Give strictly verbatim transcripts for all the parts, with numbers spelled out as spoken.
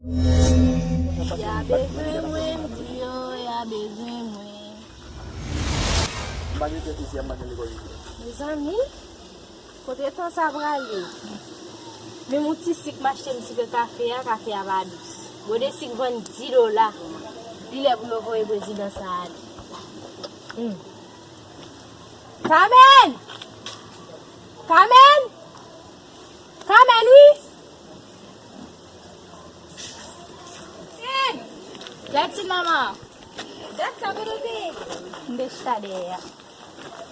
Ya bezwen mwen, m di yo, ya bezwen mwen. M pa gen tèt isi a, m pa gen lekòl isi a. Mezanmi, kote tan sa prale? Menm yon ti sik m achte m sike kafe a, kafe a pa dous. Gode sik vann dis dola. Li lè pou yo voye prezidan sa ale. Hmm. Kamèn! Kamèn! Kamèn, wi! Hey! Gad ti manman! Gad sa, kote w te ye? M te chita dèyè a.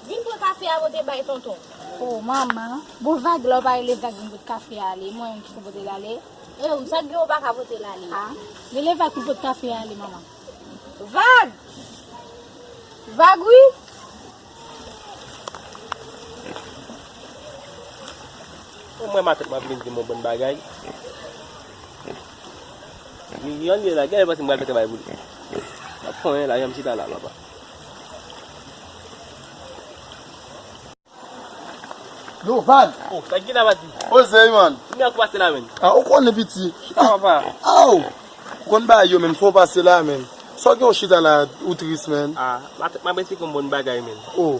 Vin pran kafe a, pote bay tonton. O, manman. Bon, Vag la, ou pa rele Vag vin pote kafe a ale. Mwen menm ki pou pote l ale. E, ou, sa k gen ou pa ka pote l ale? A, rele Vag pou pote kafe a ale, manman. Vag! Vag, wi! Mwen matant mwen vin di m yon bon bagay. Li, li ann ye la, gen lè panse m pral fè travay pou li. M ap fè anyen la, jan m chita la, papa. Yo, Vag! Oh, sa ki la, Vag? Ozey, man. Kounya ou pase la, menn? A, ou konnen piti. Chita, papa. Aw! Ou konn bagay yo, menn, fò w pase la, menn. Sa w gen w chita la, ou tris, menn? A, m ap, m ap esplike yon bon bagay, menn. Oh,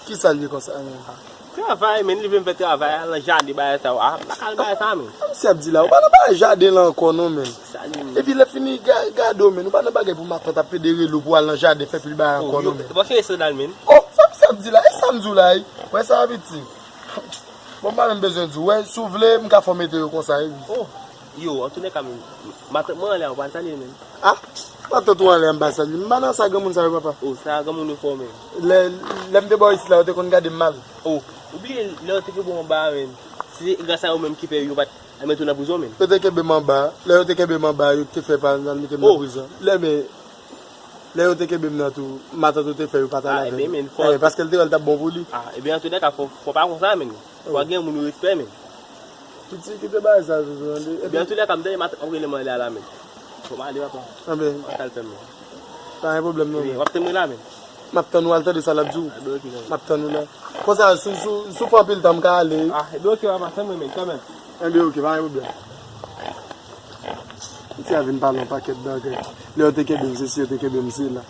kisa l ye konsa, menn? Travay, menn, li vle m fè travay, al nan jaden, bagay sa yo. A, m pa ka al bagay sa, menn. Sa misye ap di la, ou pa nan bagay jaden la ankò, non, menn. Sa li menm? Epi lè fini, ga-, gade w, menn, ou pa nan bagay pou matant ap pede rele w pou al nan jaden fè pil bagay ankò, non, menn. Bon, se sandal, menn. Oh, sa misye ap di la? E sa m di w la, wi. Wè sa, piti. Bon, m pa menm bezwen di w. Wè, si w vle, m ka fè w mete yo konsa, epi. Oh, yo, antoulèka, menn, matant mwen anlè a, ou pa salye l, menn. A, matant ou anlè a, m pa salye l. M pa nan sa granmoun sa yo, papa. Oh, sa granmoun yo fè w, menn. Lè, lè m te bò isit la, yo te konn gade m mal. Oh, ou bliye lè yo te kenbe w anba a, menn. Se gras a yo menm ki fè yo pa t mete w nan prizon, menn. Yo te kenbe m anba. Lè yo te kenbe m anba, yo te fè pa al mete m nan prizon. Lè, men, lè yo te kenbe m nan tou, matant ou te fè yo pa t al avè m. A, ebyen, menn, fò. Ebyen, paske l te wè l t ap bon pou li. A, ebyen, antoulèka, fò, fò pa konsa, menn. Fò gen moun ou respè, menn. Piti, kite bagay sa, Jojo, tande. Ebyen, antoulèka, m tande matant mwen ap rele m anlè a la, menn. Fò m ale, papa. Anben. Mwen t al fè m, menn. Pa gen pwoblèm, non, menn. W ap tann mwen la, menn. M ap tann ou, al tande sa l ap di w. Ebyen, oke, kanmenm. M ap tann ou la. Konsa, si, si, si w fè anpil tan, m ka ale. A, ebyen, oke, papa, tann mwen, menn, kanmenm. Ebyen, oke, pa gen pwoblèm. Misye a vin pale yon pakèt bagay. Lè yo te kenbe m, se si yo te kenbe m, se la.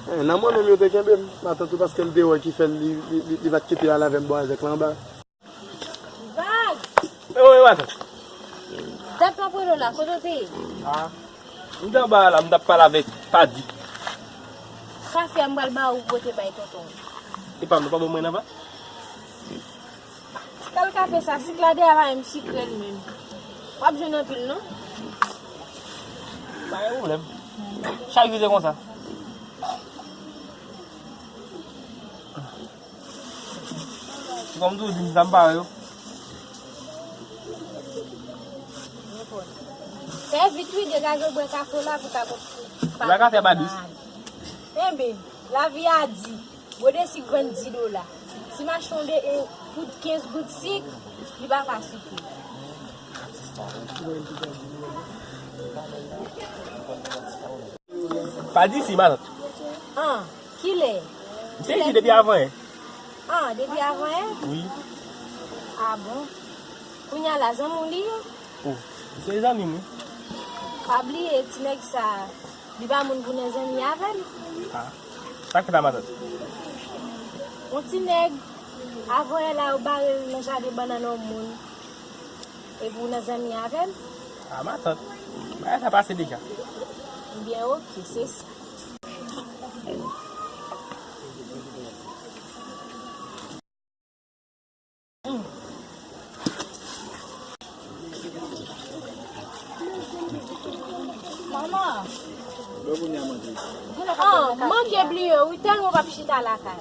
E, nan mwen menm, yo te kenbe m. Matant ou, paske l te wè ki fè l, li, li, li, li pa t kite al avè m bò avèk l anba. Vag! E, wi, matant. Dat m ap rele w la, kote w te ye? A, m te anba a la, m t ap pale avèk Padi. Kafe a m pral ba ou pote bay tonton. E pa m, non, pa ban mwen nan, pa. Kal kafe sa, sik la deja pa menm sikre l menm. W ap jwenn anpil, non? Pa gen pwoblèm. Chak jou se konsa. Kòm tou, di m sa m pa wè yo. Fè vit wi, degaje w bwè kafe w la pou w ka kontinye. La kafe a pa dous. Enben, lavi a di, gode sik vann dis dola. Si m achte yon de, e, poud kenz goud sik, li pa ka sifi. Pa di si, matant. An, kilè? M te isit depi avan yè. An, depi avan yè? Wi. A bon? Kounya la, zanmi w li ye? O, se zanmi m, wi. Pa bliye, ti nèg sa, li pa moun pou nan zanmi avè l. A, sa k fè la, matant? Yon ti nèg, avan yè la, yo bare l nan jaden bannann yon moun. Epi w nan zanmi avè l? A, matant. Bagay sa pase deja. Ebyen, oke, se sa. Manman. Ah, m manke bliye w, wi, tèlman w p ap chita lakay.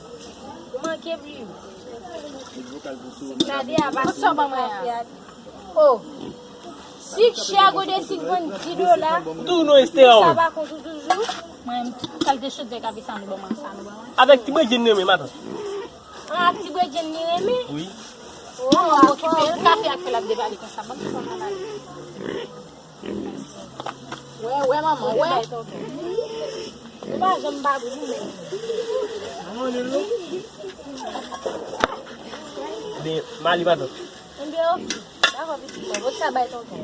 M manke bliye w. Gade a, pa sou kafe a. Oh. Sik chè, gode sik vann dis dola. Tou non, Esther. Sa pa kont ou toujou? Mwen, kalite chodyè kafe sa nou ban mwen, sa nou ban mwen. Avèk ti bredjenn li renmen, matant. Ah, ti bredjenn li renmen? Wi. Oh, okipe l, kafe ak fè l ap debale konsa. Ban m fè yon debale. Wè, wè, manman, wè. Nou pa janm pa gou menm. Ebyen, m ale, matant. Ebyen, oke. Dakò, pitit mwen. Pot sa bay tonton.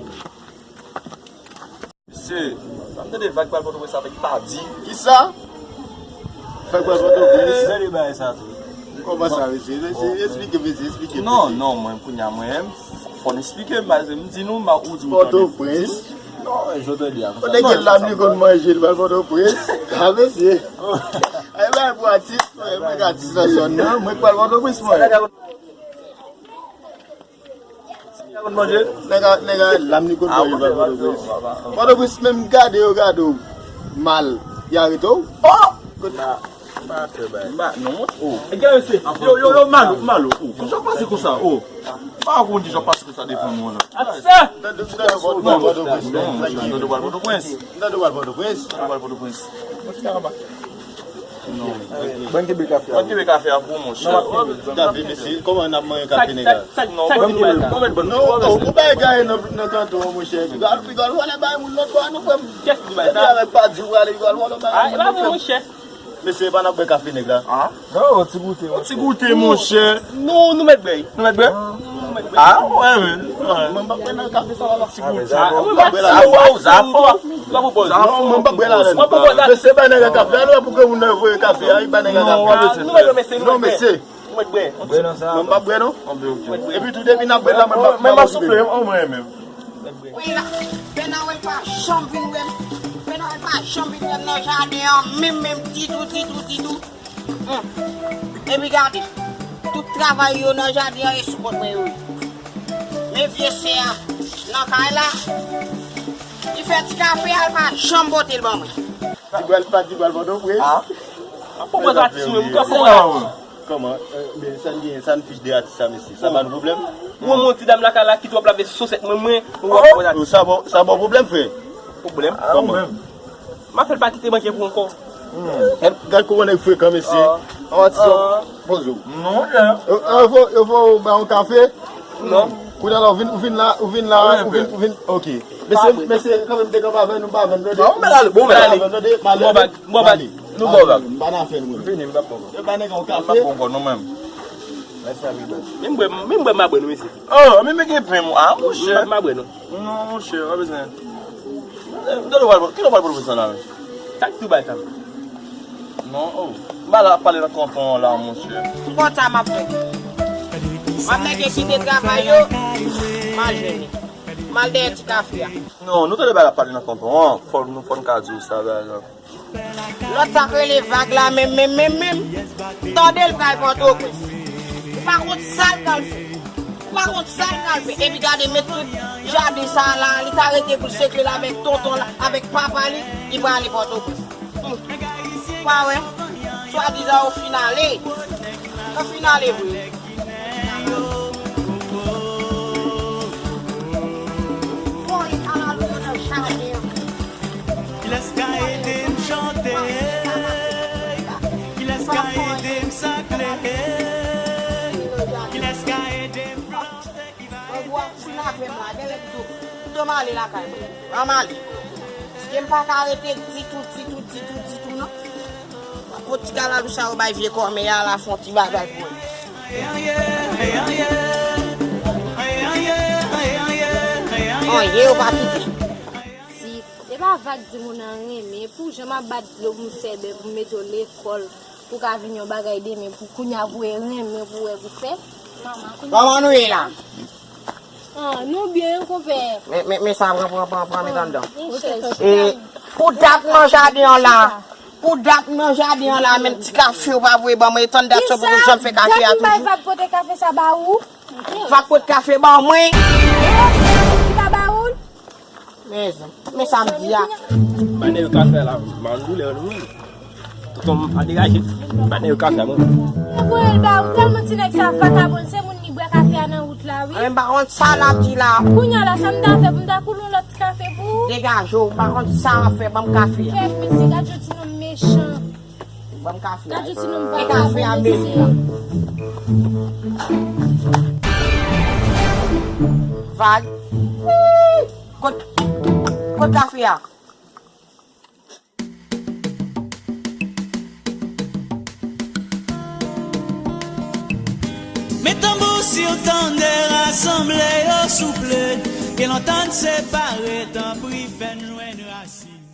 Mesye, sa m tande Vag pral Pòtoprens avèk Padi. Kisa? Vag pral Pòtoprens? Tande bagay sa tou. Kòman sa, mesye? Mesye, esplike, mesye, esplike, non, mesye. Non, mwen, kounye a, mwen, fò n esplike m, paske m di nou, m a, ou di m tande. Pòtoprens? Non, e, je te di a, konsa. Kote gen lam li konn manje, l pral Pòtoprens? A, mesye. Ay, bay pou atis, mwen, mwen atis nan zòn nan, mwen k pral Pòtoprens, mwen. Nèg a, nèg a, lam li konn manje, l pral Pòtoprens. Pòtoprens, menm gade yo, gade w mal, y arete w. Oh! Kote? Ba, non. Oh. E gade se, yo, yo, yo, malo, malo. Oh. Jan w pase konsa, oh. Pa konn jan w pase konsa devan mwen la. Atsa! Non, non, non, non, non, non, non, Pòtoprens. Non, non, Pòtoprens. Non, non, Pòtoprens. Ban kenbe kafe a. Ban kenbe kafe a pou mwen. Kafe, mesye, kòman n ap manje kafe nèg la? Sa, sa, sa, non, sa, non, ou bay gaye nan, nan kanton an, monchè. Piga, piga, vòlè bay moun lòt bò a, non, frè m. Kiyès ki bay sa? Epi avèk Padi, ou prale, piga, vòlè bay moun lòt bò a, non, frè m. Mesye, pa n ap bwè kafe nèg la. Ah? Non, yon ti goute, yon ti goute, monchè. Nou, nou mèt bwè. Nou mèt bwè? Ah, wè, men. Mwen pa kwè nan kafe sa la. Ti goute. Ah, mwen pa kwè la. Sa fò, sa fò. Sa fò. Non, mwen pa kwè la. Mwen pa kwè la. Mesye, bay nèg la kafe a, nou wè pou granmoun nan voye kafe a, bay nèg la kafe a. Non, mesye, nou mèt bwè. Nou mèt bwè. Mwen pa bwè, non. Epi tou, depi n ap bwè la, mwen pa, mwen pa soufle, mwen menm. Wi la, Bènawèl pa janm vin wè m. Bènawèl pa janm vin wè m nan jaden an, menm, menm, ditou, ditou, ditou. Hmm. Epi gade, tout travay yo nan jaden an, e sou kont mwen yo ye. Men vye sè a, nan kay la, li fè ti kafe a, l pa janm pote l ban mwen. Di pral, pa di pral Pòtoprens. Ah. Apo mwen atis mwen, mwen ka fè la. Kòman? Eh, men sa n genyen, sa n fich de atis sa, mesye? Sa pa n pwoblèm? Ou wè yon ti dam lakay la ki twò lave sosèt mwen, mwen, ou wè. Oh, sa bon, sa bon pwoblèm, frè? Pwoblèm? Ah, kòman? M ap fè l pa kite manke pou ankò. Hmm. Gad, gad kòman nèg frekan, mesye. Ah. An ti sòt poze w. Non, frè. Yo, yo fè, yo fè w ba yon kafe? Non. Kounye a la, ou vin, ou vin la, ou vin la, ou vin, ou vin, ok. Mesye, mesye, kanmenm te kanpe avè nou, pa vin, tande. Bon, men ale, bon, men ale. Bon, bag, bon, bag. Nou bon, bag. M pa nan afè nou, mwen. Vini, m pa bon. Yo ba nèg yon kafe. M pa bon ankò, non, menm. Men m bwè, men m bwè, m pa bwè, non, mesye. Oh, men, men gen pen, mwen. Ah, monchè. M pa bwè, non. Non, monchè, pa bezwen. Kilè w pral, kilè w pral pran sa la, men? Sa k tou bay sa? Non, oh. M pa la ap pale nan tonton an la, monchè. M konn sa m ap fè. M ap nèke kite travay yo, m al jwenn li. M al dèyè ti kafe a. Non, nou tande bagay la ap pale nan tonton an. Fò nou, fò n ka di w sa, bagay la. Lòt sa k rele Vag la, menm, menm, menm, menm. Tande l pral Pòtoprens. Ou pa konn sa l pral fè. Ou pa konn sa l pral fè. Epi gade, men tout jaden sa a la, li ta rete pou l sekle l avèk tonton l, avèk papa li, li prale Pòtoprens. Hmm. Ou pa wè? Swadizan yo fin ale. Yo fin ale vre. Kilès ka ede m chante? Kilès ka ede m sakle? Kilès ka ede m plante? Ki va ede m? Ann ale lakay mwen. Ann ale. Paske m pa ka rete ditou, ditou, ditou, ditou, non. Kot ti kalalou sa yo bay vye kòmè a la, fè yon ti bagay pou mwen. Anyen yo pa kite. Si, e pa Vag di moun nan renmen, pou jan m ap bat dlo pou m fè bè, pou m mete w lekòl, pou w ka vin yon bagay demen, pou kounye a pou e renmen, pou wè pou fè. Kòman nou ye la? Ah, nou byen, konpè. Men, men, men sa, pran, pran, pran, pran, met anndan. E, pou dat nan jaden an la. Pou dat nan jaden an la, menm ti kafe ou pa voye ban mwen, e tann dat sa poko janm fè kafe a toujou. Vag pote kafe sa ba ou? Vag pote kafe ba mwen. Ki pa ba ou? Men, men sa m di a. Ba nèg yo kafe a la, m an doulè nou menm. Tonton m pa degaje, ba nèg yo kafe a mwen. Mwen voye l ba ou, tèlman ti nèg sa vakabon, se moun li bwè kafe a nan wout la, wi. Mwen pa konn sa l ap di la. Kounye a la, sa m ta fè pou m ta koule yon lòt ti kafe pou ou? Degaje w, m pa konn sa w ap fè, ban m kafe a. Kèt, mesye, gad yon ti nonm mechan. Ban m kafe a. Gad yon ti nonm vakabon, mesye. Vag. Kot, kot kafe a? Men tanbou si w tande, rasanble yo souple. Gen lontan n separe, tanpri fè n jwenn rasin.